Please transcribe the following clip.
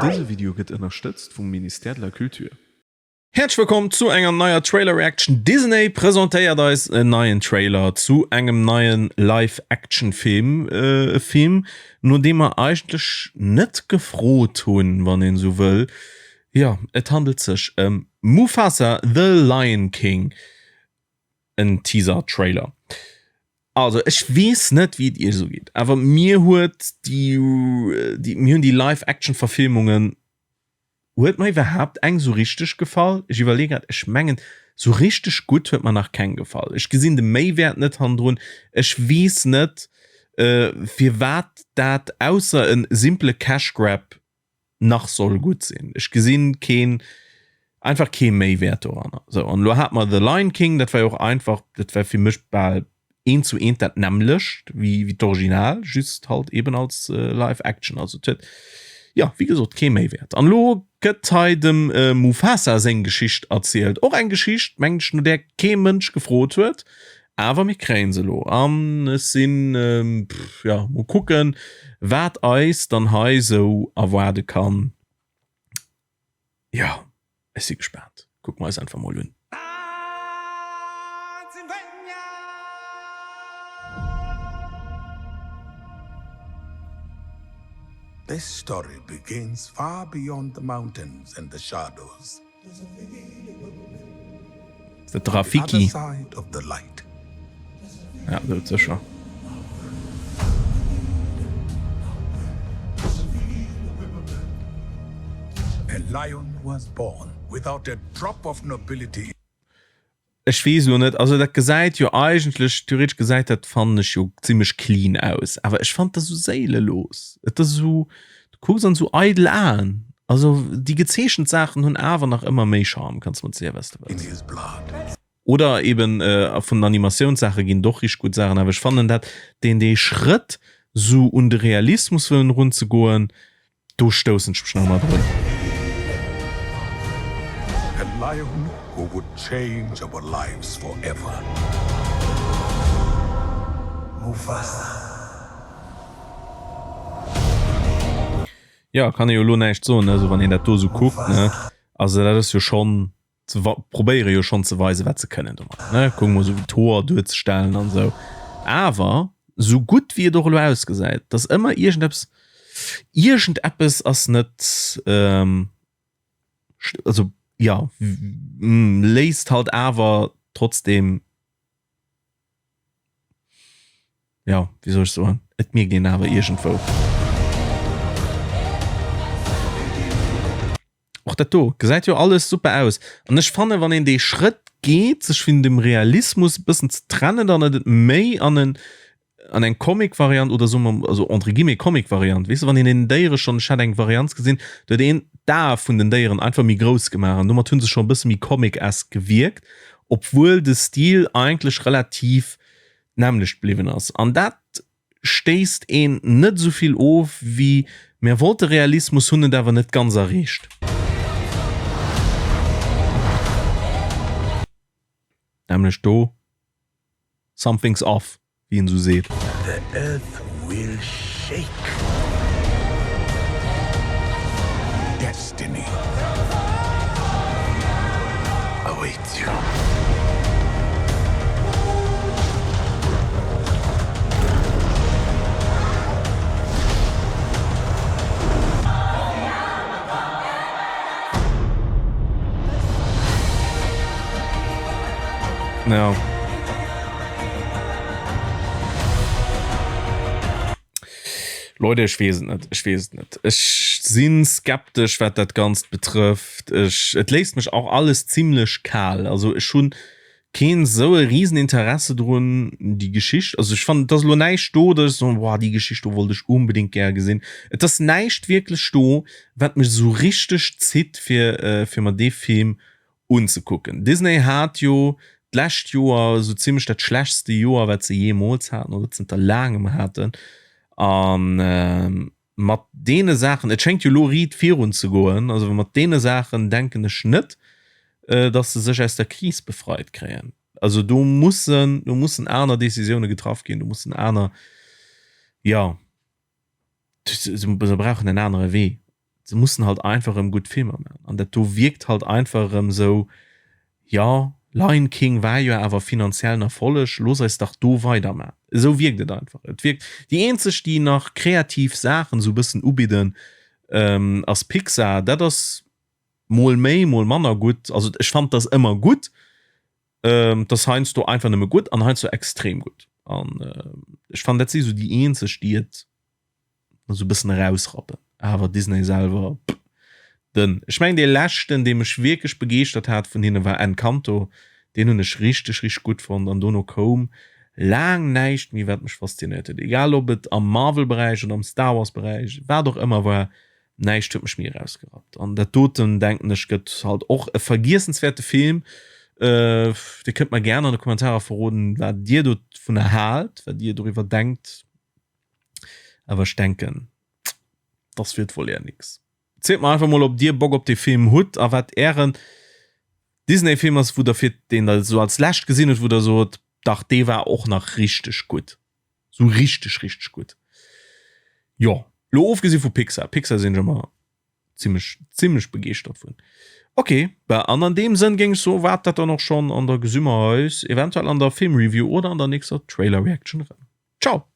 Dëse Video gëtt ënnerstëtzt vum Ministère de la Culture. Häerzlech wëllkomm zu enger neier Trailer Reaction. Disney presentéiert eis en neien Trailer zu engem neien Live-Action Film. E Film no deem mer eigentlech net gefrot hunn, wann een esou wëll. Jo, et handelt sech ëm Mufasa, The Lion King. En Teaser Trailer. Also ech weess net wéi et iech esou geet, awer mir huet déi, mir hunn déi Live-Action Verfilmungen Huet mer iwwerhaapt eng sou richteg gefall? Ech iwwerleeë grad, ech mengen sou richteg gutt huet mer nach keng gefall. Ech gesinn de Méiwäert net hannendrun. Ech weess net firwat dat ausser e simple Cash Grab nach soll gutt sinn. Ech gesinn keen, einfach kee Méiwäert doranner. Sou an elo hat mer The Lion King, dat war jo och einfach, dat war fir mech bal eent zu eent dat nämmlecht wéi wéi d'Original, just halt eben als Live Action. Also et huet, jo, wéi gesot, kee Méiwäert. An elo gëtt hei dem Mufasa seng Geschicht erzielt. Och eng Geschicht, mengen ech, no där kee Mënsch gefrot huet, awer mir kréien se elo. An ech sinn, jo, mol kucken, wat eis dann hei sou erwaarde kann. Jo, ech si gespaant. Kucke mer eis einfach mol un. This story begins far beyond the mountains and the shadows. De Rafiki. Ja, dat sécher. Ech weess elo net, also dat gesäit jo eigentlech, theoretesch gesäit dat, fannen ech jo zimmlech clean aus, awer ech fand dat esou séilelos. Et ass esou, du kucks an esou eidel Aen. Also déi gezeechent Saachen hunn awer nach ëmmer méi Charme, kanns de mer zielen, wat s de wëlls. Oder eben vun den Animatiounssaache ginn et och richteg gutt Saachen, awer ech fannen dat deen dee Schrëtt sou un de Realismus wëllen erunzegoen, do stoussen ech mech nach ëmmer drun. A lion who would change our lives forever. Mufasa. Jo, kann ee jo elo näischt soen, ne, sou wann een dat do sou kuckt, ne, also dat ass jo schonn. Se probéiere jo schonn ze weisen, wat se kënnen domat, ne? Kuck mol esou wéi d'Hoer duerzestellen an esou. Awer esou gutt wéi et och elo ausgesäit, et ass ëmmer iergendeppes, iergendeppes ass net, also jo, léisst halt awer trotzdem Ja, wéi soll ech soen, et mierkt een awer iergendwou. Och dat do gesäit jo alles super aus. An ech fannen, wann een dee Schrëtt geet, sech vun dem Realismus e bëssen ze trennen, dann et méi an en an eng Comic-Variant oder soe mer, also entre guillemets Comic-Variant, weess de, wann een den Déiere schonn, ech hat eng Varianz gesinn, do huet een d'Ae vun den Déieren einfach méi grouss gemaach an domat hu se scho e bësse méi comic-esque gewierkt. obwuel de Stil eigentlech relativ d'nämmlecht bliwwen ass. An dat stéisst een net esou vill of wéi mir wollte Realismus, hunn et awer net ganz erreecht. Nämlech do Something's off. wéi een esou seet. The earth will shake. Destiny awaits you. Ja. Leute, ech weess et net, ech weess et net. Ech sinn skeptesch, wat dat Ganzt betrëfft. Ech, et léisst mech och alles zimlech kal. Also ech hunn keen esou e risen Interesse drun, déi Geschicht, also ech fannen, et ass elo näischt do, datt ech soen, boah, déi Geschicht do wollt ech unbedéngt gär gesinn. Et ass näischt wierklech do, wat mech esou richteg zitt, fir, fir mer dee Film unzekucken. Disney hat jo d'lescht Joer esou zimmlech dat schlechtste Joer, wat se jeemools haten oder zënter laangem haten. A mat deene Saachen, et schéngt jo elo riit virun ze goen, also mat deene Saachen denken ech net, datt se sech aus der Kris befreit kréien. Also do mussen, do mussen aner Decisioune getraff ginn, do mussen aner, jo, se brauchen en anere Wee. Se mussen halt einfach erëm gutt Filmer maachen. An dat do wierkt halt einfach erëm esou, jo, Lion King war jo awer finanziell en Erfolleg, looss eis dach do weidermaachen. Esou wierkt et einfach. Et wierkt, déi eenzeg, déi nach kreativ Saachen esou e bëssen ubidden, ass Pixar. Dat ass mol méi, mol manner gutt. Also ech fand dat ëmmer gutt. Et ass heiansdo einfach nëmme gutt an heiansdo extrem gutt. An ech fannen, dat si esou déi eenzeg, déi et esou e bëssen erausrappen. Awer Disney selwer, pff, dënn. Ech mengen dee leschten, dee mech wierklech begeeschtert hat vun hinne war Encanto. Deen hunn ech richteg, richteg gutt fonnt an dono koum laang näischt méi, wat mech faszinéiert huet. Egal ob et am Marvel-Beräich oder am Star Wars-Beräich, wat och ëmmer war, näischt huet mech méi erausgerappt. An dat doten, denken ech, gëtt halt och e vergiessenswäerte Film. Dir kënnt mer gären an de Kommentarer verroden, wat dir dovunner haalt, wat dir doriwwer denkt. Awer ech denken, das wird wohl eher nix. Zielt mer einfach mol ob dir Bock op dee Film hutt a wat ären Disney Film ass wou der fir deen der sou als lescht gesinn hutt wou der sot dach dee war och nach richteg gutt, sou richteg richteg gutt. Jo lo ofgesi vu Pixar, Pixar sinn ech ëmmer zimmlech zimmlech begeeschtert vun. Ok, bah an an deem Sënn géing ech soen war dat dann och schonn an da gesi mer eis eventuell an der Filmreview oder an der nächster Trailer Reaction erëm. Ciao!